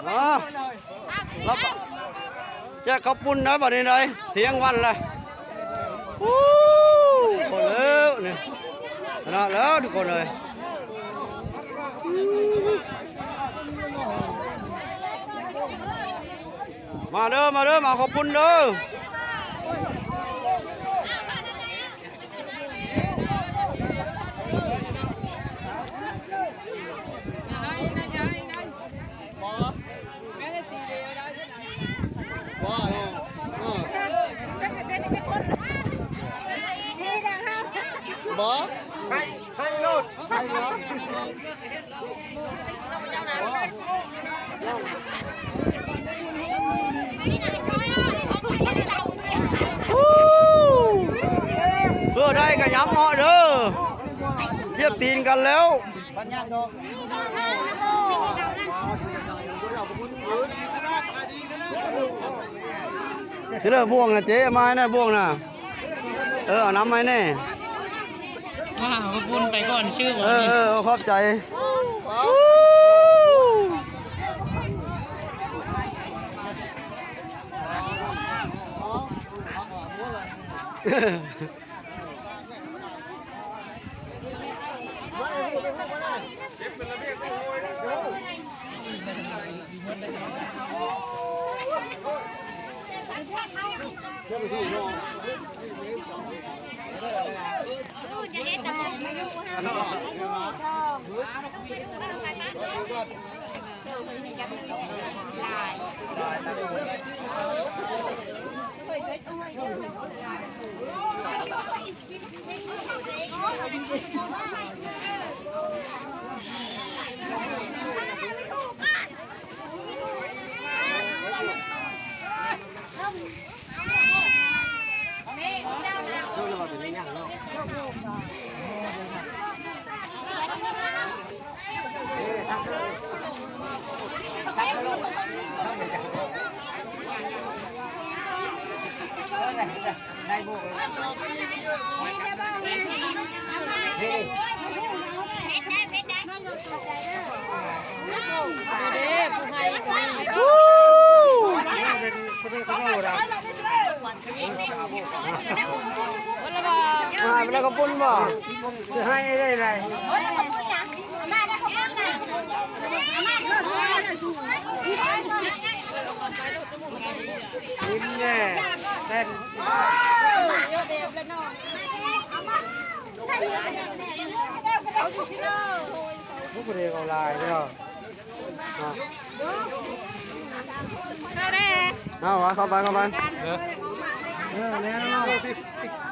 ອ້າວ ແຈກເຂົ້າປຸ້ນໄດ້ບັດນີ້ໄດ໋ ທ່ຽງວັນແລ້ວ. ໂອ້ ແລ້ວນີ້ ຊະນະແລ້ວທຸກຄົນເອີຍ. ມາເດີ ມາເດີ ມາເຂົ້າປຸ້ນເດີ. ບໍ່ ບໍ່ ໃຫ້ ໃຫ້ໂລດ ໃຫ້ໂລດ. ເພື່ອໄດ້ກະຫຍັບເນາະເດີ ທຽບຕີນກັນແລ້ວ. ຊິເລີບບ່ວງນະເຈ້ ມາໃຫ້ແດ່ບ່ວງນະ. ເອີ ເອົານ້ຳມາໃຫ້ແດ່. ວ່າ ຂອບຄຸນໄປກ່ອນຊື່ບໍ່? ເອີ ເອີ ຂອບໃຈ. ມາແລ້ວ ເຂົ້າປຸ້ນບໍ່? ຊິໃຫ້ໄດ້ໃດ. ກິນແດ່ ແຕ່ນ ຜູ້ໃດເອົາຫຼາຍເດີ. ເອົາ ເຂົ້າໄປ ເຂົ້າໄປ. ເອີ ເອີ ແລ້ວ